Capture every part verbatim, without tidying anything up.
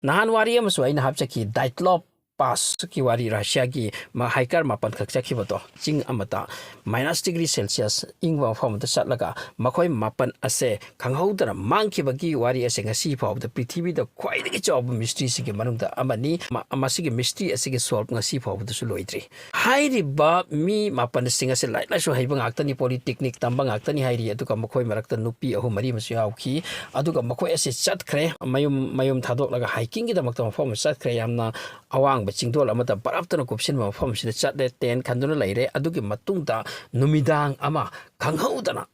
ꯅꯍꯥꯟ ꯋꯥꯔꯤ ꯑꯃꯁꯨ ꯑꯩꯅ ꯍꯥꯞꯆꯈꯤ, ꯗꯥꯏꯇ꯭ꯂꯣꯞ ꯄꯥꯁꯀꯤ ꯋꯥꯔꯤ, ꯔꯁꯤꯌꯥꯒꯤ ꯃ-, ꯍꯥꯏꯀꯔ ꯃꯥꯄꯟ ꯈꯛ ꯆꯠꯈꯤꯕꯗꯣ, ꯆꯤꯡ ꯑꯃꯗ ꯃꯥꯏꯅꯁ ꯗꯤꯒ꯭ꯔꯤ ꯁꯦꯜꯁꯤꯌꯁ ꯏꯪꯕ ꯃꯐꯝ ꯑꯃꯗ ꯆꯠꯂꯒ ꯃꯈꯣꯏ ꯃꯥꯄꯟ ꯑꯁꯦ ꯈꯪꯍꯧꯗꯅ ꯃꯥꯡꯈꯤꯕꯒꯤ ꯋꯥꯔꯤ ꯑꯁꯦ ꯉꯁꯤ ꯐꯥꯎꯕꯗ ꯄ꯭ꯔꯤꯊꯤꯕꯤꯗ ꯈ꯭ꯋꯥꯏꯗꯒꯤ ꯆꯥꯎꯕ ꯃꯤꯁꯇ꯭ꯔꯤꯁꯤꯒꯤ ꯃꯅꯨꯡꯗ ꯑꯃꯅꯤ꯫ ꯃ-, ꯃꯁꯤꯒꯤ ꯃꯤꯁꯇ꯭ꯔꯤ ꯑꯁꯤꯒꯤ ꯁꯣꯜꯕ ꯉꯁꯤ ꯐꯥꯎꯕꯗꯁꯨ ꯂꯣꯏꯗ꯭ꯔꯤ꯫ ꯍꯥꯏꯔꯤꯕ ꯃꯤ ꯃꯥꯄꯟꯁꯤꯡ ꯑꯁꯦ ꯂꯥꯏꯔꯤꯛ ꯂꯥꯏꯁꯨ ꯍꯩꯕ ꯉꯥꯛꯇꯅꯤ, ꯄꯣꯂꯤꯇꯦꯛꯅꯤꯛ ꯇꯝꯕ ꯉꯥꯛꯇꯅꯤ ꯍꯥꯏꯔꯤ, ꯑꯗꯨꯒ ꯃꯈꯣꯏ ꯃꯔꯛꯇ ꯅꯨꯄꯤ ꯑꯍꯨꯝ ꯃꯔꯤ ꯑꯃꯁꯨ ꯌꯥꯎꯈꯤ꯫ ꯑꯗꯨꯒ ꯃꯈꯣꯏ ꯑꯁꯦ ꯆꯠꯈ꯭ꯔꯦ, ꯃꯌꯨꯝ, ꯃꯌꯨꯝ ꯊꯥꯗꯣꯛꯂꯒ ꯍꯥꯏꯀꯤꯡꯒꯤꯗꯃꯛꯇ ꯃꯐꯝ ꯑꯃ ꯆꯠꯈ꯭ꯔꯦ꯫ ꯌꯥꯝꯅ ꯑꯋꯥꯡꯕ ꯆꯤꯡꯗꯣꯜ ꯑꯃꯗ ꯕꯔꯐꯇꯨꯅ ꯀꯨꯞꯁꯤꯟꯕ ꯃꯐꯝ ꯑꯁꯤꯗ ꯆꯠꯂꯦ, ꯇꯦꯟ ꯈꯟꯗꯨꯅ ꯂꯩꯔꯦ꯫ ꯑꯗꯨꯒꯤ ꯃꯇꯨꯡꯗ ꯅꯨꯃꯤꯗꯥꯡ ꯑꯃ ꯈꯪꯍꯧꯗꯅ,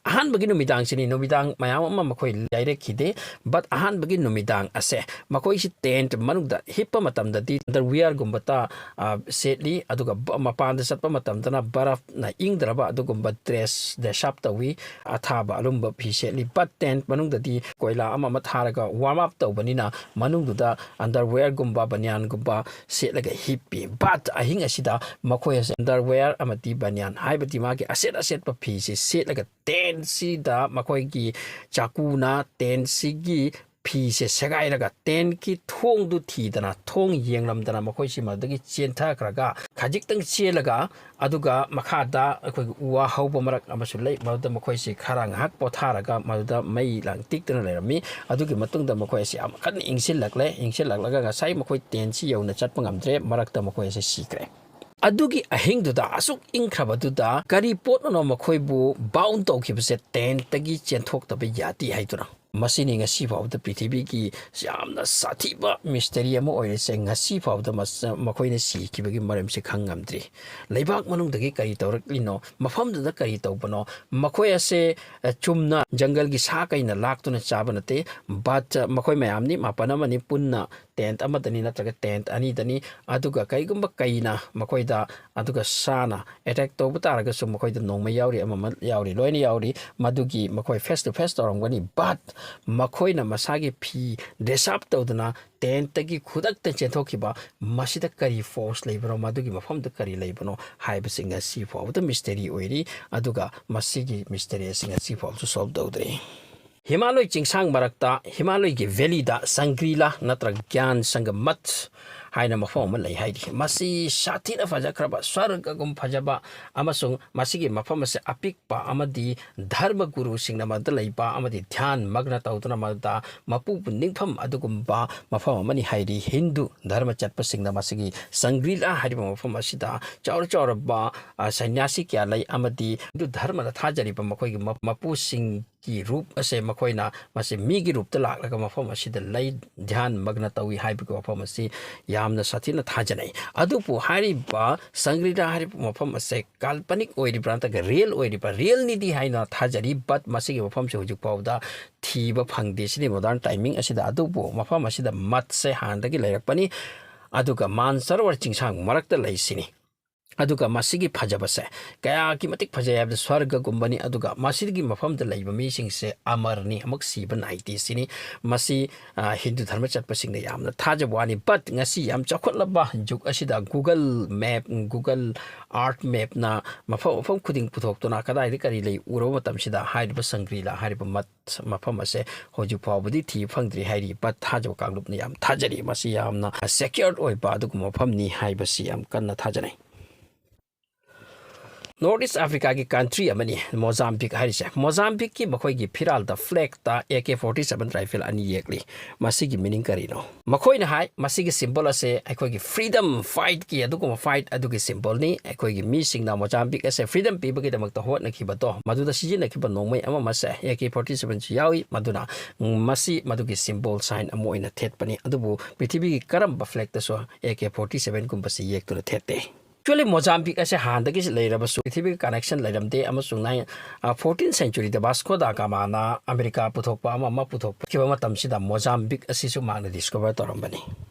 ꯑꯍꯥꯟꯕꯒꯤ ꯅꯨꯃꯤꯗꯥꯡꯁꯤꯅꯤ, ꯅꯨꯃꯤꯗꯥꯡ ꯃꯌꯥꯝ ꯑꯃ ꯃꯈꯣꯏ ꯌꯥꯏꯔꯛꯈꯤꯗꯦ, but ꯑꯍꯥꯟꯕꯒꯤ ꯅꯨꯃꯤꯗꯥꯡ ꯑꯁꯦ ꯃꯈꯣꯏꯁꯤ ꯇꯦꯟꯠ ꯃꯅꯨꯡꯗ ꯍꯤꯞꯄ ꯃꯇꯝꯗꯗꯤ ꯑꯟꯗꯔꯋꯤꯌꯔꯒꯨꯝꯕꯇ, ꯑ, ꯁꯦꯠꯂꯤ, ꯑꯗꯨꯒ ꯕ-, ꯃꯄꯥꯟꯗ ꯆꯠꯄ ꯃꯇꯝꯗꯅ ꯕꯔꯐꯅ ꯏꯪꯗ꯭ꯔꯕ ꯑꯗꯨꯒꯨꯝꯕ ꯗ꯭ꯔꯦꯁ, ꯗ꯭ꯔꯦꯁ ꯑꯞ ꯇꯧꯏ, ꯑꯊꯥꯕ ꯑꯂꯨꯝꯕ ꯐꯤ ꯁꯦꯠꯂꯤ꯫ But ꯇꯦꯟꯠ ꯃꯅꯨꯡꯗꯗꯤ ꯀꯣꯏꯂꯥ ꯑꯃ ꯑꯃ ꯊꯥꯔꯒ ꯋꯥꯔꯝ ꯑꯞ ꯇꯧꯕꯅꯤꯅ ꯃꯅꯨꯡꯗꯨꯗ ꯑꯟꯗꯔꯋꯤꯌꯔꯒꯨꯝꯕ, ꯕꯅꯤꯌꯥꯟꯒꯨꯝꯕ ꯁꯦꯠꯂꯒ ꯍꯤꯞꯄꯤ꯫ But ꯑꯍꯤꯡ ꯑꯁꯤꯗ ꯃꯈꯣꯏ ꯑꯁꯦ ꯑꯟꯗꯔꯋꯤꯌꯔ ꯑꯃꯗꯤ ꯕꯅꯤꯌꯥꯟ ꯍꯥꯏꯕꯗꯤ ꯃꯥꯒꯤ ꯑꯁꯦꯠ ꯑꯁꯦꯠꯄ ꯐꯤꯁꯤ ꯁꯦꯠꯂꯒ ꯇꯦꯟꯠꯁꯤꯗ ꯃꯈꯣꯏꯒꯤ ꯆꯥꯛꯀꯨꯅ ꯇꯦꯟꯠꯁꯤꯒꯤ ꯐꯤꯁꯦ ꯁꯦꯒꯥꯏꯔꯒ ꯇꯦꯟꯠꯀꯤ ꯊꯣꯡꯗꯨ ꯊꯤꯗꯅ, ꯊꯣꯡ ꯌꯦꯡꯂꯝꯗꯅ ꯃꯈꯣꯏꯁꯤ ꯃꯗꯨꯗꯒꯤ ꯆꯦꯟꯊꯈ꯭ꯔꯒ, ꯈꯖꯤꯛꯇꯪ ꯆꯦꯜꯂꯒ, ꯑꯗꯨꯒ ꯃꯈꯥꯗ ꯑꯩꯈꯣꯏꯒꯤ ꯎ ꯋꯥ ꯍꯧꯕ ꯃꯔꯛ ꯑꯃꯁꯨ ꯂꯩ, ꯃꯗꯨꯗ ꯃꯈꯣꯏꯁꯤ ꯈꯔ ꯉꯥꯏꯍꯥꯛ ꯄꯣꯊꯥꯔꯒ ꯃꯗꯨꯗ ꯃꯩ ꯂꯥꯡ ꯇꯤꯛꯇꯅ ꯂꯩꯔꯝꯃꯤ꯫ ꯑꯗꯨꯒꯤ ꯃꯇꯨꯡꯗ ꯃꯈꯣꯏ ꯑꯁꯤ ꯌꯥꯝ ꯀꯟꯅ ꯏꯪꯁꯤꯜꯂꯛꯂꯦ꯫ ꯏꯪꯁꯤꯜꯂꯛꯂꯒ ꯉꯁꯥꯏ ꯃꯈꯣꯏ ꯇꯦꯟꯠꯁꯤ ꯌꯧꯅ ꯆꯠꯄ ꯉꯝꯗ꯭ꯔꯦ, ꯃꯔꯛꯇ ꯃꯈꯣꯏ ꯑꯁꯤ ꯁꯤꯈ꯭ꯔꯦ꯫ ꯑꯗꯨꯒꯤ ꯑꯍꯤꯡꯗꯨꯗ ꯑꯁꯨꯛ ꯏꯪꯈ꯭ꯔꯕꯗꯨꯗ ꯀꯔꯤ ꯄꯣꯠꯅꯅꯣ ꯃꯈꯣꯏꯕꯨ ꯕꯥꯎꯟ ꯇꯧꯈꯤꯕꯁꯦ ꯇꯦꯟꯠꯇꯒꯤ ꯆꯦꯟꯊꯣꯛꯇꯕ ꯌꯥꯗꯦ ꯍꯥꯏꯗꯨꯅ? ꯃꯁꯤꯅꯤ ꯉꯁꯤ ꯐꯥꯎꯕꯗ ꯄ꯭ꯔꯤꯊꯤꯕꯤꯒꯤ ꯌꯥꯝꯅ ꯁꯥꯊꯤꯕ ꯃꯤꯁꯇꯔꯤ ꯑꯃ ꯑꯣꯏꯔꯤꯁꯦ꯫ ꯉꯁꯤ ꯐꯥꯎꯕꯗ ꯃꯁ-, ꯃꯈꯣꯏꯅ ꯁꯤꯈꯤꯕꯒꯤ ꯃꯔꯝꯁꯦ ꯈꯪ ꯉꯝꯗ꯭ꯔꯤ꯫ ꯂꯩꯕꯥꯛ ꯃꯅꯨꯡꯗꯒꯤ ꯀꯔꯤ ꯇꯧꯔꯛꯂꯤꯅꯣ? ꯃꯐꯝꯗꯨꯗ ꯀꯔꯤ ꯇꯧꯕꯅꯣ? ꯃꯈꯣꯏ ꯑꯁꯦ, ꯑ, ꯆꯨꯝꯅ ꯖꯪꯒꯜꯒꯤ ꯁꯥ ꯀꯩꯅ ꯂꯥꯛꯇꯨꯅ ꯆꯥꯕ ꯅꯠꯇꯦ, but, ꯑ, ꯃꯈꯣꯏ ꯃꯌꯥꯝꯅꯤ ꯃꯥꯄꯟ ꯑꯃꯅꯤ ꯄꯨꯟꯅ ꯇꯦꯟꯠ ꯑꯃꯗꯅꯤ ꯅꯠꯇ꯭ꯔꯒ ꯇꯦꯟꯠ ꯑꯅꯤꯗꯅꯤ꯫ ꯑꯗꯨꯒ ꯀꯔꯤꯒꯨꯝꯕ ꯀꯩꯅ ꯃꯈꯣꯏꯗ, ꯑꯗꯨꯒ ꯁꯥꯅ ꯑꯦꯇꯦꯛ ꯇꯧꯕ ꯇꯥꯔꯒꯁꯨ ꯃꯈꯣꯏꯗ ꯅꯣꯡꯃꯩ ꯌꯥꯎꯔꯤ, ꯑꯃ ꯑꯃ ꯌꯥꯎꯔꯤ, ꯂꯣꯏꯅ ꯌꯥꯎꯔꯤ꯫ ꯃꯗꯨꯒꯤ ꯃꯈꯣꯏ face to face ꯇꯧꯔꯝꯒꯅꯤ꯫ But ꯃꯈꯣꯏꯅ ꯃꯁꯥꯒꯤ ꯐꯤ ꯗ꯭ꯔꯦꯁ ꯑꯞ ꯇꯧꯗꯨꯅ ꯇꯦꯟꯠꯇꯒꯤ ꯈꯨꯗꯛꯇ ꯆꯦꯟꯊꯣꯛꯈꯤꯕ, ꯃꯁꯤꯗ ꯀꯔꯤ ꯐꯣꯔꯁ ꯂꯩꯕꯅꯣ, ꯃꯗꯨꯒꯤ ꯃꯐꯝꯗ ꯀꯔꯤ ꯂꯩꯕꯅꯣ ꯍꯥꯏꯕꯁꯤ ꯉꯁꯤ ꯐꯥꯎꯕꯗ ꯃꯤꯁꯇꯔꯤ ꯑꯣꯏꯔꯤ꯫ ꯑꯗꯨꯒ ꯃꯁꯤꯒꯤ ꯃꯤꯁꯇꯔꯤ ꯑꯁꯤ ꯉꯁꯤ ꯐꯥꯎꯕꯁꯨ ꯁꯣꯜꯕ ꯇꯧꯗ꯭ꯔꯤ꯫ ꯍꯤꯃꯥꯂꯣꯏ ꯆꯤꯡꯁꯥꯡ ꯃꯔꯛꯇ, ꯍꯤꯃꯥꯂꯣꯏꯒꯤ valleyꯗ ꯁꯪꯒ꯭ꯔꯤꯂꯥ ꯅꯠꯇ꯭ꯔꯒ ꯒ꯭ꯌꯥꯟ ꯁꯪꯒ ꯃꯊ ꯍꯥꯏꯅ ꯃꯐꯝ ꯑꯃ ꯂꯩ ꯍꯥꯏꯔꯤ꯫ ꯃꯁꯤ ꯁꯥꯊꯤꯅ ꯐꯖꯈ꯭ꯔꯕ, ꯁ꯭ꯋꯔꯒꯒꯨꯝ ꯐꯖꯕ ꯑꯃꯁꯨꯡ ꯃꯁꯤꯒꯤ ꯃꯐꯝ ꯑꯁꯤ ꯑꯄꯤꯛꯄ ꯑꯃꯗꯤ ꯙꯔꯃ ꯒꯨꯔꯨꯁꯤꯡꯅ ꯃꯗꯨꯗ ꯂꯩꯕ ꯑꯃꯗꯤ ꯙ꯭ꯌꯥꯟ ꯃꯒ꯭ꯅ ꯇꯧꯗꯨꯅ ꯃꯗꯨꯗ ꯃꯄꯨꯕꯨ ꯅꯤꯡꯐꯝ ꯑꯗꯨꯒꯨꯝꯕ ꯃꯐꯝ ꯑꯃꯅꯤ ꯍꯥꯏꯔꯤ꯫ ꯍꯤꯟꯗꯨ ꯙꯔꯃ ꯆꯠꯄꯁꯤꯡꯅ ꯃꯁꯤꯒꯤ ꯁꯪꯒ꯭ꯔꯤꯂꯥ ꯍꯥꯏꯔꯤꯕ ꯃꯐꯝ ꯑꯁꯤꯗ ꯆꯥꯎꯔ ꯆꯥꯎꯔꯕ, ꯑ, ꯁꯟꯅ꯭ꯌꯥꯁꯤ ꯀꯌꯥ ꯂꯩ ꯑꯃꯗꯤ ꯍꯤꯟꯗꯨ ꯙꯔꯃꯗ ꯊꯥꯖꯔꯤꯕ ꯃꯈꯣꯏꯒꯤ ꯃ-, ꯃꯄꯨꯁꯤꯡꯒꯤ ꯔꯨꯞ ꯑꯁꯦ ꯃꯈꯣꯏꯅ ꯃꯁꯤ ꯃꯤꯒꯤ ꯔꯨꯞꯇ ꯂꯥꯛꯂꯒ ꯃꯐꯝ ꯑꯁꯤꯗ ꯂꯩ, ꯙ꯭ꯌꯥꯟ ꯃꯒ꯭ꯅ ꯇꯧꯏ ꯍꯥꯏꯕꯒꯤ ꯋꯥꯐꯝ ꯑꯁꯤ ꯌꯥꯝꯅ ꯁꯥꯊꯤꯅ ꯊꯥꯖꯅꯩ꯫ ꯑꯗꯨꯕꯨ ꯍꯥꯏꯔꯤꯕ ꯁꯪꯒ꯭ꯔꯤꯂꯥ ꯍꯥꯏꯔꯤꯕ ꯃꯐꯝ ꯑꯁꯦ ꯀꯥꯜꯄꯅꯤꯛ ꯑꯣꯏꯔꯤꯕ꯭ꯔꯥ ꯅꯠꯇ꯭ꯔꯒ ꯔꯤꯌꯦꯜ ꯑꯣꯏꯔꯤꯕ꯭ꯔꯥ? ꯔꯤꯌꯦꯜꯅꯤꯗꯤ ꯍꯥꯏꯅ ꯊꯥꯖꯔꯤ, but ꯃꯁꯤꯒꯤ ꯃꯐꯝꯁꯦ ꯍꯧꯖꯤꯛ ꯐꯥꯎꯕꯗ ꯊꯤꯕ ꯐꯪꯗꯦ ꯁꯤꯅꯤ modern timing ꯑꯁꯤꯗ꯫ ꯑꯗꯨꯕꯨ ꯃꯐꯝ ꯑꯁꯤꯗ ꯃꯊꯁꯦ ꯍꯥꯟꯅꯗꯒꯤ ꯂꯩꯔꯛꯄꯅꯤ, ꯑꯗꯨꯒ ꯃꯥꯟꯁꯔꯣꯋꯔ ꯆꯤꯡꯁꯥꯡ ꯃꯔꯛꯇ ꯂꯩꯁꯤꯅꯤ꯫ ꯑꯗꯨꯒ ꯃꯁꯤꯒꯤ ꯐꯖꯕꯁꯦ ꯀꯌꯥꯒꯤ ꯃꯇꯤꯛ ꯐꯖꯩ ꯍꯥꯏꯕꯗ ꯁ꯭ꯋꯔꯒꯒꯨꯝꯕꯅꯤ꯫ ꯑꯗꯨꯒ ꯃꯁꯤꯒꯤ ꯃꯐꯝꯗ ꯂꯩꯕ ꯃꯤꯁꯤꯡꯁꯦ ꯑꯃꯔꯅꯤ, ꯑꯃꯨꯛ ꯁꯤꯕ ꯅꯥꯏꯗꯦ ꯁꯤꯅꯤ꯫ ꯃꯁꯤ, ꯑ, ꯍꯤꯟꯗꯨ ꯙꯔꯃ ꯆꯠꯄꯁꯤꯡꯅ ꯌꯥꯝꯅ ꯊꯥꯖꯕ ꯋꯥꯅꯤ꯫ But ꯉꯁꯤ ꯌꯥꯝ ꯆꯥꯎꯈꯠꯂꯕ ꯖꯨꯒ ꯑꯁꯤꯗ Google Map, Google Earth Mapꯅ ꯃꯐꯝ, ꯃꯐꯝ ꯈꯨꯗꯤꯡ ꯄꯨꯊꯣꯛꯇꯨꯅ ꯀꯗꯥꯏꯗ ꯀꯔꯤ ꯂꯩ ꯎꯔꯕ ꯃꯇꯝꯁꯤꯗ ꯍꯥꯏꯔꯤꯕ ꯁꯪꯒ꯭ꯔꯤꯂꯥ ꯍꯥꯏꯔꯤꯕ ꯃꯠ-, ꯃꯐꯝ ꯑꯁꯦ ꯍꯧꯖꯤꯛ ꯐꯥꯎꯕꯗꯤ ꯊꯤꯕ ꯐꯪꯗ꯭ꯔꯤ ꯍꯥꯏꯔꯤ꯫ But ꯊꯥꯖꯕ ꯀꯥꯡꯂꯨꯞꯅ ꯌꯥꯝ ꯊꯥꯖꯔꯤ꯫ ꯃꯁꯤ ꯌꯥꯝꯅ secured ꯑꯣꯏꯕ ꯑꯗꯨꯒꯨꯝꯕ ꯃꯐꯝꯅꯤ ꯍꯥꯏꯕꯁꯤ ꯌꯥꯝ ꯀꯟꯅ ꯊꯥꯖꯅꯩ꯫ North East Africaꯒꯤ country ꯑꯃꯅꯤ ꯃꯣꯖꯥꯝꯕꯤꯛ ꯍꯥꯏꯔꯤꯁꯦ꯫ ꯃꯣꯖꯥꯝꯕꯤꯛꯀꯤ ꯃꯈꯣꯏꯒꯤ ꯐꯤꯔꯥꯜꯗ, flagꯇ AK forty seven rifle ꯑꯅꯤ ꯌꯦꯛꯂꯤ꯫ ꯃꯁꯤꯒꯤ meaning ꯀꯔꯤꯅꯣ? ꯃꯈꯣꯏꯅ ꯍꯥꯏ, ꯃꯁꯤꯒꯤ symbol ꯑꯁꯦ ꯑꯩꯈꯣꯏꯒꯤ freedom fightꯀꯤ ꯑꯗꯨꯒꯨꯝꯕ fight ꯑꯗꯨꯒꯤ symbolꯅꯤ꯫ ꯑꯩꯈꯣꯏꯒꯤ ꯃꯤꯁꯤꯡꯅ ꯃꯣꯖꯥꯝꯕꯤꯛ ꯑꯁꯦ freedom ꯄꯤꯕꯒꯤꯗꯃꯛꯇ ꯍꯣꯠꯅꯈꯤꯕꯗꯣ, ꯃꯗꯨꯗ ꯁꯤꯖꯤꯟꯅꯈꯤꯕ ꯅꯣꯡꯃꯩ ꯑꯃ ꯑꯃꯁꯦ AK forty sevenꯁꯨ ꯌꯥꯎꯏ꯫ ꯃꯗꯨꯅ ꯃꯁꯤ ꯃꯗꯨꯒꯤ symbol sign ꯑꯃ ꯑꯣꯏꯅ ꯊꯦꯠꯄꯅꯤ꯫ ꯑꯗꯨꯕꯨ ꯄ꯭ꯔꯤꯊꯤꯕꯤꯒꯤ ꯀꯔꯝꯕ flagꯇꯁꯨ AK forty sevenꯒꯨꯝꯕꯁꯤ ꯌꯦꯛꯇꯨꯅ ꯊꯦꯠꯇꯦ꯫ Actually, ꯃꯣꯖꯥꯝꯕꯤꯛ ꯑꯁꯦ ꯍꯥꯟꯅꯗꯒꯤ ꯂꯩꯔꯕꯁꯨ ꯄ꯭ꯔꯤꯊꯤꯕꯤꯒ connection ꯂꯩꯔꯝꯗꯦ, ꯑꯃꯁꯨꯡ nine, ꯑ, fourteenth centuryꯗ ꯚꯥꯁꯀꯣ ꯗ ꯒꯥꯃꯥꯅ ꯑꯃꯦꯔꯤꯀꯥ ꯄꯨꯊꯣꯛꯄ ꯑꯃ ꯑꯃ ꯄꯨꯊꯣꯛꯈꯤꯕ ꯃꯇꯝꯁꯤꯗ ꯃꯣꯖꯥꯝꯕꯤꯛ ꯑꯁꯤꯁꯨ ꯃꯍꯥꯛꯅ discover ꯇꯧꯔꯝꯕꯅꯤ꯫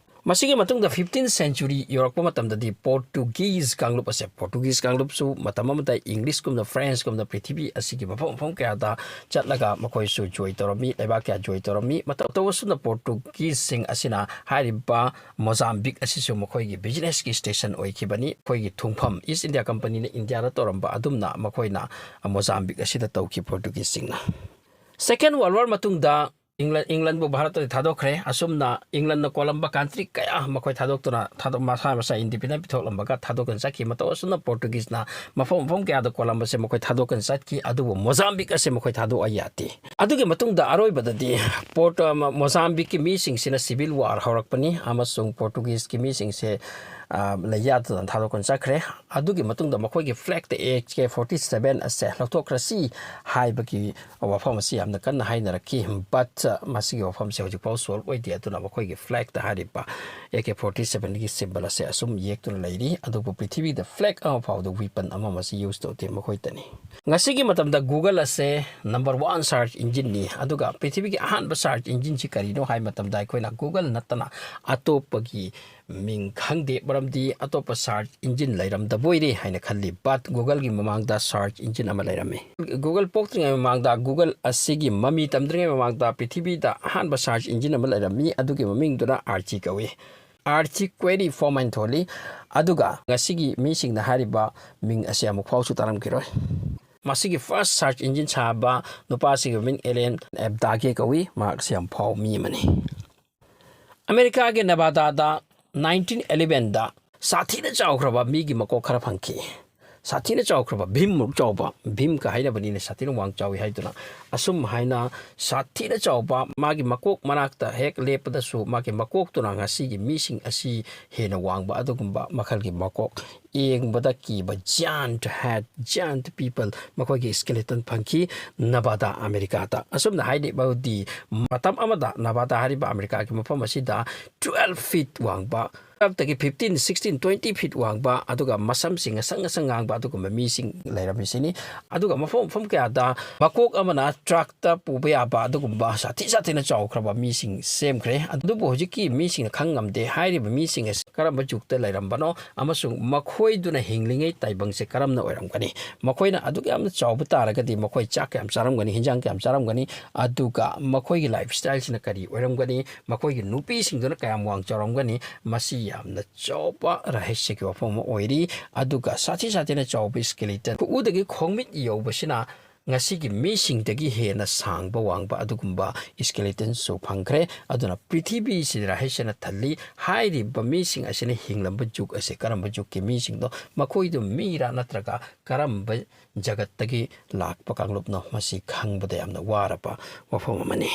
ꯃꯁꯤꯒꯤ ꯃꯇꯨꯡꯗ fifteenth century ꯌꯧꯔꯛꯄ ꯃꯇꯝꯗꯗꯤ ꯄꯣꯔꯇꯨꯒꯤꯖ ꯀꯥꯡꯂꯨꯞ ꯑꯁꯦ, ꯄꯣꯔꯇꯨꯒꯤꯖ ꯀꯥꯡꯂꯨꯞꯁꯨ ꯃꯇꯝ ꯑꯃꯗ ꯏꯪꯂꯤꯁꯀꯨꯝꯅ, ꯐ꯭ꯔꯦꯟꯁꯀꯨꯝꯅ ꯄ꯭ꯔꯤꯊꯤꯕꯤ ꯑꯁꯤꯒꯤ ꯃꯐꯝ ꯃꯐꯝ ꯀꯌꯥꯗ ꯆꯠꯂꯒ ꯃꯈꯣꯏꯁꯨ ꯖꯣꯏ ꯇꯧꯔꯝꯃꯤ, ꯂꯩꯕꯥꯛ ꯀꯌꯥ ꯖꯣꯏ ꯇꯧꯔꯝꯃꯤ꯫ ꯃꯇꯧ ꯑꯁꯨꯝꯅ ꯄꯣꯔꯇꯨꯒꯤꯖꯁꯤꯡ ꯑꯁꯤꯅ ꯍꯥꯏꯔꯤꯕ ꯃꯣꯖꯥꯝꯕꯤꯛ ꯑꯁꯤꯁꯨ ꯃꯈꯣꯏꯒꯤ businessꯀꯤ station ꯑꯣꯏꯈꯤꯕꯅꯤ꯫ ꯑꯩꯈꯣꯏꯒꯤ ꯊꯨꯡꯐꯝ, East India Companyꯅ ꯏꯟꯗꯤꯌꯥꯗ ꯇꯧꯔꯝꯕ ꯑꯗꯨꯝꯅ ꯃꯈꯣꯏꯅ ꯃꯣꯖꯥꯝꯕꯤꯛ ꯑꯁꯤꯗ ꯇꯧꯈꯤ ꯄꯣꯔꯇꯨꯒꯤꯖꯁꯤꯡꯅ꯫ Second World War ꯃꯇꯨꯡꯗ ꯏꯪꯂ-, ꯏꯪꯂꯟꯕꯨ ꯚꯥꯔꯠꯇ ꯊꯥꯗꯣꯛꯈ꯭ꯔꯦ꯫ ꯑꯁꯨꯝꯅ ꯏꯪꯂꯟꯅ ꯀꯣꯜꯂꯝꯕ country ꯀꯌꯥ ꯃꯈꯣꯏ ꯊꯥꯗꯣꯛꯇꯨꯅ ꯊꯥꯗꯣꯛ-, ꯃꯁꯥ ꯃꯁꯥ independent ꯄꯤꯊꯣꯛꯂꯝꯕꯒ ꯊꯥꯗꯣꯛꯇꯨꯅ ꯆꯠꯈꯤ꯫ ꯃꯇꯧ ꯑꯁꯨꯝꯅ Portugueseꯅ ꯃꯐꯝ ꯃꯐꯝ ꯀꯌꯥꯗ ꯀꯣꯜꯂꯝꯕꯁꯦ ꯃꯈꯣꯏ ꯊꯥꯗꯣꯛꯇꯨꯅ ꯆꯠꯈꯤ꯫ ꯑꯗꯨꯕꯨ Mozambique ꯑꯁꯦ ꯃꯈꯣꯏ ꯊꯥꯗꯣꯛꯑ ꯌꯥꯗꯦ꯫ ꯑꯗꯨꯒꯤ ꯃꯇꯨꯡꯗ ꯑꯔꯣꯏꯕꯗꯗꯤ ꯄꯣꯔꯇꯨ-, ꯑ, Mozambiqueꯀꯤ ꯃꯤꯁꯤꯡꯁꯤꯅ civil war ꯍꯧꯔꯛꯄꯅꯤ ꯑꯃꯁꯨꯡ Portugueseꯀꯤ ꯃꯤꯁꯤꯡꯁꯦ, ꯑ, ꯂꯩ ꯌꯥꯗꯗꯅ ꯊꯥꯗꯣꯛꯇꯨꯅ ꯆꯠꯈ꯭ꯔꯦ꯫ ꯑꯗꯨꯒꯤ ꯃꯇꯨꯡꯗ ꯃꯈꯣꯏꯒꯤ flagꯇ AK forty seven ꯑꯁꯦ ꯂꯧꯊꯣꯛꯈ꯭ꯔꯁꯤ ꯍꯥꯏꯕꯒꯤ ꯋꯥꯐꯝ ꯑꯁꯤ ꯌꯥꯝꯅ ꯀꯟꯅ ꯍꯥꯏꯅꯔꯛꯈꯤ꯫ But, ꯑ, ꯃꯁꯤꯒꯤ ꯋꯥꯐꯝꯁꯦ ꯍꯧꯖꯤꯛꯐꯥꯎ solve ꯑꯣꯏꯗꯦ꯫ ꯑꯗꯨꯅ ꯃꯈꯣꯏꯒꯤ flagꯇ ꯍꯥꯏꯔꯤꯕ AK forty sevenꯒꯤ symbol ꯑꯁꯦ ꯑꯁꯨꯝ ꯌꯦꯛꯇꯨꯅ ꯂꯩꯔꯤ꯫ ꯑꯗꯨꯕꯨ ꯄ꯭ꯔꯤꯊꯤꯕꯤꯗ flag ꯑꯃ ꯐꯥꯎꯗ weapon ꯑꯃ ꯃꯁꯤ use ꯇꯧꯗꯦ ꯃꯈꯣꯏꯗꯅꯤ꯫ ꯉꯁꯤꯒꯤ ꯃꯇꯝꯗ Google ꯑꯁꯦ number one search engineꯅꯤ꯫ ꯑꯗꯨꯒ ꯄ꯭ꯔꯤꯊꯤꯕꯤꯒꯤ ꯑꯍꯥꯟꯕ search engineꯁꯤ ꯀꯔꯤꯅꯣ ꯍꯥꯏꯕ ꯃꯇꯝꯗ ꯑꯩꯈꯣꯏꯅ Google ꯅꯠꯇꯅ ꯑꯇꯣꯞꯄꯒꯤ ꯃꯤꯡ ꯈꯪꯗꯦ, ꯃꯔꯝꯗꯤ ꯑꯇꯣꯞꯄ search engine ꯂꯩꯔꯝꯗꯕꯣꯏꯔꯦ ꯍꯥꯏꯅ ꯈꯜꯂꯤ꯫ But Googleꯒꯤ ꯃꯃꯥꯡꯗ search engine ꯑꯃ ꯂꯩꯔꯝꯃꯤ꯫ Google ꯄꯣꯛꯇ꯭ꯔꯤꯉꯩ ꯃꯃꯥꯡꯗ Google ꯑꯁꯤꯒꯤ ꯃꯃꯤ ꯇꯝꯗ꯭ꯔꯤꯉꯩ ꯃꯃꯥꯡꯗ ꯄ꯭ꯔꯤꯊꯤꯕꯤꯗ ꯑꯍꯥꯟꯕ search engine ꯑꯃ ꯂꯩꯔꯝꯃꯤ, ꯑꯗꯨꯒꯤ ꯃꯃꯤꯡꯗꯨꯅ Archie ꯀꯧꯏ꯫ Archie query ꯐꯣꯝ ꯍꯥꯏꯅ ꯊꯣꯜꯂꯤ꯫ ꯑꯗꯨꯒ ꯉꯁꯤꯒꯤ ꯃꯤꯁꯤꯡꯅ ꯍꯥꯏꯔꯤꯕ ꯃꯤꯡ ꯑꯁꯤ ꯑꯃꯨꯛ ꯐꯥꯎꯁꯨ ꯇꯥꯔꯝꯈꯤꯔꯣꯏ꯫ ꯃꯁꯤꯒꯤ first search engine ꯁꯥꯕ ꯅꯨꯄꯥꯁꯤꯒꯤ ꯃꯃꯤꯡ Allan Abdage ꯀꯧꯏ꯫ ꯃꯍꯥꯛꯁꯤ ꯌꯥꯝ ꯐꯥꯎꯕ ꯃꯤ ꯑꯃꯅꯤ꯫ ꯑꯃꯦꯔꯤꯀꯥꯒꯤ Nevadaꯗ nineteen elevenꯗ ꯁꯥꯊꯤꯅ ꯆꯥꯎꯈ꯭ꯔꯕ ꯃꯤꯒꯤ ꯃꯀꯣꯛ ꯈꯔ ꯐꯪꯈꯤ꯫ ꯁꯥꯊꯤꯅ ꯆꯥꯎꯈ꯭ꯔꯕ, ꯚꯤꯝꯃꯨꯛ ꯆꯥꯎꯕ, ꯚꯤꯝꯀ ꯍꯥꯏꯅꯕꯅꯤꯅ ꯁꯥꯊꯤꯅ ꯋꯥꯡ ꯆꯥꯎꯏ ꯍꯥꯏꯗꯨꯅ꯫ ꯑꯁꯨꯝ ꯍꯥꯏꯅ ꯁꯥꯊꯤꯅ ꯆꯥꯎꯕ ꯃꯥꯒꯤ ꯃꯀꯣꯛ ꯃꯅꯥꯛꯇ ꯍꯦꯛ ꯂꯦꯞꯄꯗꯁꯨ ꯃꯥꯒꯤ ꯃꯀꯣꯛꯇꯨꯅ ꯉꯁꯤꯒꯤ ꯃꯤꯁꯤꯡ ꯑꯁꯤ ꯍꯦꯟꯅ ꯋꯥꯡꯕ ꯑꯗꯨꯒꯨꯝꯕ ꯃꯈꯜꯒꯤ ꯃꯀꯣꯛ, ꯌꯦꯡꯕꯗ ꯀꯤꯕ giant head, giant people, ꯃꯈꯣꯏꯒꯤ skeleton ꯐꯪꯈꯤ ꯅꯕꯥꯗꯥ, ꯑꯃꯦꯔꯤꯀꯥꯗ꯫ ꯑꯁꯨꯝꯅ ꯍꯥꯏꯔꯤꯕꯗꯤ ꯃꯇꯝ ꯑꯃꯗ ꯅꯕꯥꯗꯥ ꯍꯥꯏꯔꯤꯕ ꯑꯃꯦꯔꯤꯀꯥꯒꯤ ꯃꯐꯝ ꯑꯁꯤꯗ twelve feet ꯋꯥꯡꯕ, twelveꯇꯒꯤ fifteen, sixteen, twenty feet ꯋꯥꯡꯕ, ꯑꯗꯨꯒ ꯃꯁꯝꯁꯤꯡ ꯉꯁꯪ ꯉꯁꯪ ꯉꯥꯡꯕ ꯑꯗꯨꯒꯨꯝꯕ ꯃꯤꯁꯤꯡ ꯂꯩꯔꯝꯃꯤꯁꯤꯅꯤ꯫ ꯑꯗꯨꯒ ꯃꯐꯝ ꯃꯐꯝ ꯀꯌꯥꯗ ꯃꯀꯣꯛ ꯑꯃꯅ truckꯇ ꯄꯨꯕ ꯌꯥꯕ ꯑꯗꯨꯒꯨꯝꯕ ꯁꯥꯊꯤ ꯁꯥꯊꯤꯅ ꯆꯥꯎꯈ꯭ꯔꯕ ꯃꯤꯁꯤꯡ ꯁꯦꯝꯈ꯭ꯔꯦ꯫ ꯑꯗꯨꯕꯨ ꯍꯧꯖꯤꯛꯀꯤ ꯃꯤꯁꯤꯡꯅ ꯈꯪ ꯉꯝꯗꯦ ꯍꯥꯏꯔꯤꯕ ꯃꯤꯁꯤꯡ ꯑꯁꯤ ꯀꯔꯝꯕ ꯖꯨꯒꯇ ꯂꯩꯔꯝꯕꯅꯣ ꯑꯃꯁꯨꯡ ꯃꯈꯣꯏꯗꯨꯅ ꯍꯤꯡꯂꯤꯉꯩ ꯇꯥꯏꯕꯪꯁꯦ ꯀꯔꯝꯅ ꯑꯣꯏꯔꯝꯒꯅꯤ꯫ ꯃꯈꯣꯏꯅ ꯑꯗꯨꯛ ꯌꯥꯝꯅ ꯆꯥꯎꯕ ꯇꯥꯔꯒꯗꯤ ꯃꯈꯣꯏ ꯆꯥꯛ ꯀꯌꯥꯝ ꯆꯥꯔꯝꯒꯅꯤ, ꯍꯤꯟꯖꯥꯡ ꯀꯌꯥꯝ ꯆꯥꯔꯝꯒꯅꯤ, ꯑꯗꯨꯒ ꯃꯈꯣꯏꯒꯤ lifestyleꯁꯤꯅ ꯀꯔꯤ ꯑꯣꯏꯔꯝꯒꯅꯤ, ꯃꯈꯣꯏꯒꯤ ꯅꯨꯄꯤꯁꯤꯡꯗꯨꯅ ꯀꯌꯥꯝ ꯋꯥꯡ ꯆꯥꯎꯔꯝꯒꯅꯤ, ꯃꯁꯤ ꯌꯥꯝꯅ ꯆꯥꯎꯕ ꯔꯍꯁ꯭ꯌꯒꯤ ꯋꯥꯐꯝ ꯑꯃ ꯑꯣꯏꯔꯤ꯫ ꯑꯗꯨꯒ ꯁꯥꯊꯤ ꯁꯥꯊꯤꯅ ꯆꯥꯎꯕ skeleton, ꯈꯨꯎꯗꯒꯤ ꯈꯣꯡꯃꯤꯠ ꯌꯧꯕꯁꯤꯅ ꯉꯁꯤꯒꯤ ꯃꯤꯁꯤꯡꯗꯒꯤ ꯍꯦꯟꯅ ꯁꯥꯡꯕ ꯋꯥꯡꯕ ꯑꯗꯨꯒꯨꯝꯕ skeletonsꯁꯨ ꯐꯪꯈ꯭ꯔꯦ꯫ ꯑꯗꯨꯅ ꯄ꯭ꯔꯤꯊꯤꯕꯤꯁꯤ ꯔꯍꯁ꯭ꯌꯅ ꯊꯜꯂꯤ꯫ ꯍꯥꯏꯔꯤꯕ ꯃꯤꯁꯤꯡ ꯑꯁꯤꯅ ꯍꯤꯡꯂꯝꯕ ꯖꯨꯒ ꯑꯁꯦ ꯀꯔꯝꯕ ꯖꯨꯒꯀꯤ ꯃꯤꯁꯤꯡꯅꯣ, ꯃꯈꯣꯏꯗꯨ ꯃꯤꯔꯥ ꯅꯠꯇ꯭ꯔꯒ ꯀꯔꯝꯕ ꯖꯒꯠꯇꯒꯤ ꯂꯥꯛꯄ ꯀꯥꯡꯂꯨꯞꯅꯣ, ꯃꯁꯤ ꯈꯪꯕꯗ ꯌꯥꯝꯅ ꯋꯥꯔꯕ ꯋꯥꯐꯝ ꯑꯃꯅꯤ꯫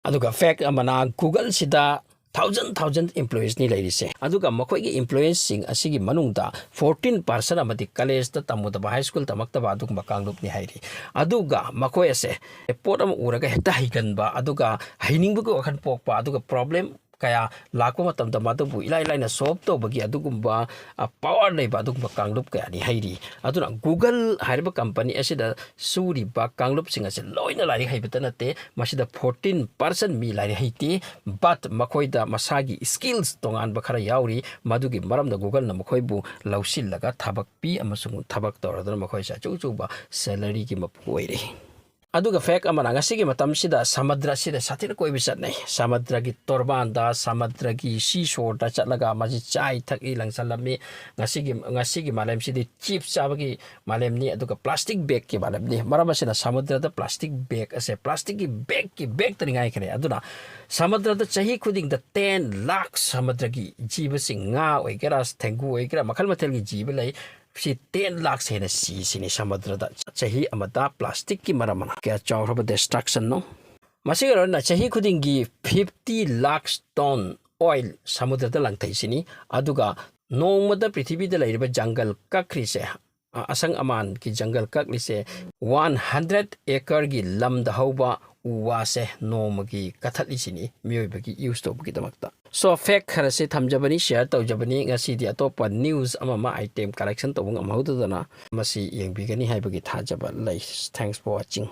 ꯑꯗꯨꯒ fact ꯑꯃꯅ, Googleꯁꯤꯗ thousand thousand employeesꯅꯤ ꯂꯩꯔꯤꯁꯦ꯫ ꯑꯗꯨꯒ ꯃꯈꯣꯏꯒꯤ employeesꯁꯤꯡ ꯑꯁꯤꯒꯤ ꯃꯅꯨꯡꯗ fourteen percent ꯑꯃꯗꯤ collegeꯇ ꯇꯝꯃꯨꯗꯕ, high school ꯇꯝꯃꯛꯇꯕ ꯑꯗꯨꯒꯨꯝꯕ ꯀꯥꯡꯂꯨꯞꯅꯤ ꯍꯥꯏꯔꯤ꯫ ꯑꯗꯨꯒ ꯃꯈꯣꯏ ꯑꯁꯦ ꯄꯣꯠ ꯑꯃ ꯎꯔꯒ ꯍꯦꯛꯇ ꯍꯩꯒꯟꯕ, ꯑꯗꯨꯒ ꯍꯩꯅꯤꯡꯕꯒꯤ ꯋꯥꯈꯜ ꯄꯣꯛꯄ, ꯑꯗꯨꯒ problem ꯀꯌꯥ ꯂꯥꯛꯄ ꯃꯇꯝꯗ ꯃꯗꯨꯕꯨ ꯏꯂꯥꯏ ꯂꯥꯏꯅ solve ꯇꯧꯕꯒꯤ ꯑꯗꯨꯒꯨꯝꯕ, ꯑ, power ꯂꯩꯕ ꯑꯗꯨꯒꯨꯝꯕ ꯀꯥꯡꯂꯨꯞ ꯀꯌꯥꯅꯤ ꯍꯩꯔꯤ꯫ ꯑꯗꯨꯅ Google ꯍꯥꯏꯔꯤꯕ company ꯑꯁꯤꯗ ꯁꯨꯔꯤꯕ ꯀꯥꯡꯂꯨꯞꯁꯤꯡ ꯑꯁꯤ ꯂꯣꯏꯅ ꯂꯥꯏꯔꯤꯛ ꯍꯩꯕꯇ ꯅꯠꯇꯦ, ꯃꯁꯤꯗ fourteen percent ꯃꯤ ꯂꯥꯏꯔꯤꯛ ꯍꯩꯇꯦ, but ꯃꯈꯣꯏꯗ ꯃꯁꯥꯒꯤ skills ꯇꯣꯉꯥꯟꯕ ꯈꯔ ꯌꯥꯎꯔꯤ꯫ ꯃꯗꯨꯒꯤ ꯃꯔꯝꯅ Googleꯅ ꯃꯈꯣꯏꯕꯨ ꯂꯧꯁꯤꯜꯂꯒ ꯊꯕꯛ ꯄꯤ ꯑꯃꯁꯨꯡ ꯊꯕꯛ ꯇꯧꯔꯗꯨꯅ ꯃꯈꯣꯏꯁꯦ ꯑꯆꯧ ꯑꯆꯧꯕ salaryꯒꯤ ꯃꯄꯨ ꯑꯣꯏꯔꯤ꯫ ꯑꯗꯨꯒ fact ꯑꯃꯅ, ꯉꯁꯤꯒꯤ ꯃꯇꯝꯁꯤꯗ ꯁꯃꯨꯗ꯭ꯔ ꯑꯁꯤꯗ ꯁꯥꯊꯤꯅ ꯀꯣꯏꯕ ꯆꯠꯅꯩ꯫ ꯁꯃꯨꯗ꯭ꯔꯒꯤ ꯇꯣꯔꯕꯥꯟꯗ, ꯁꯃꯨꯗ꯭ꯔꯒꯤ seashoreꯗ ꯆꯠꯂꯒ ꯃꯁꯤ ꯆꯥꯏ ꯊꯛꯏ, ꯂꯪꯁꯜꯂꯝꯃꯤ꯫ ꯉꯁꯤꯒꯤ, ꯉꯁꯤꯒꯤ ꯃꯥꯂꯦꯝꯁꯤꯗꯤ chips ꯆꯥꯕꯒꯤ ꯃꯥꯂꯦꯝꯅꯤ, ꯑꯗꯨꯒ plastic bagꯀꯤ ꯃꯥꯂꯦꯝꯅꯤ꯫ ꯃꯔꯝ ꯑꯁꯤꯅ ꯁꯃꯨꯗ꯭ꯔꯗ plastic bag ꯑꯁꯦ plasticꯀꯤ bagꯀꯤ bagꯇꯅꯤ ꯉꯥꯏꯈ꯭ꯔꯦ꯫ ꯑꯗꯨꯅ ꯁꯃꯨꯗ꯭ꯔꯗ ꯆꯍꯤ ꯈꯨꯗꯤꯡꯗ ten lakh ꯁꯃꯨꯗ꯭ꯔꯒꯤ ꯖꯤꯕꯁꯤꯡ, ꯉꯥ ꯑꯣꯏꯒꯦꯔꯥ, ꯊꯦꯡꯒꯨ ꯑꯣꯏꯒꯦꯔꯥ, ꯃꯈꯜ ꯃꯊꯦꯜꯒꯤ ꯖꯤꯕ ꯂꯩ꯫ ꯁꯤ ten lakh ꯍꯦꯟꯅ ꯁꯤꯁꯤꯅꯤ ꯁꯃꯨꯗ꯭ꯔꯗ ꯆꯍꯤ ꯑꯃꯗ plasticꯀꯤ ꯃꯔꯝ ꯑꯃꯅ꯫ ꯀꯌꯥ ꯆꯥꯎꯈ꯭ꯔꯕ destructionꯅꯣ! ꯃꯁꯤꯒ ꯂꯣꯏꯅꯅ ꯆꯍꯤ ꯈꯨꯗꯤꯡꯒꯤ fifty lakh ton oil ꯁꯃꯨꯗ꯭ꯔꯗ ꯂꯪꯊꯩꯁꯤꯅꯤ꯫ ꯑꯗꯨꯒ ꯅꯣꯡꯃꯗ ꯄ꯭ꯔꯤꯊꯤꯕꯤꯗ ꯂꯩꯔꯤꯕ ꯖꯪꯒꯜ ꯀꯛꯈ꯭ꯔꯤꯁꯦ, ꯑ, ꯑꯁꯪ ꯑꯃꯥꯟꯒꯤ ꯖꯪꯒꯜ ꯀꯛꯂꯤꯁꯦ, one hundred acreꯒꯤ ꯂꯝꯗ ꯍꯧꯕ ꯎ ꯋꯥꯁꯦ ꯅꯣꯡꯃꯒꯤ ꯀꯛꯊꯠꯂꯤꯁꯤꯅꯤ ꯃꯤꯑꯣꯏꯕꯒꯤ use ꯇꯧꯕꯒꯤꯗꯃꯛꯇ꯫ So, fact ꯈꯔꯁꯤ ꯊꯝꯖꯕꯅꯤ, share ꯇꯧꯖꯕꯅꯤ꯫ ꯉꯁꯤꯗꯤ ꯑꯇꯣꯞꯄ news ꯑꯃ ꯑꯃ item collection ꯇꯧꯕ ꯉꯝꯍꯧꯗꯗꯅ ꯃꯁꯤ ꯌꯦꯡꯕꯤꯒꯅꯤ ꯍꯥꯏꯕꯒꯤ ꯊꯥꯖꯕ ꯂꯩ꯫ Thanks for watching꯫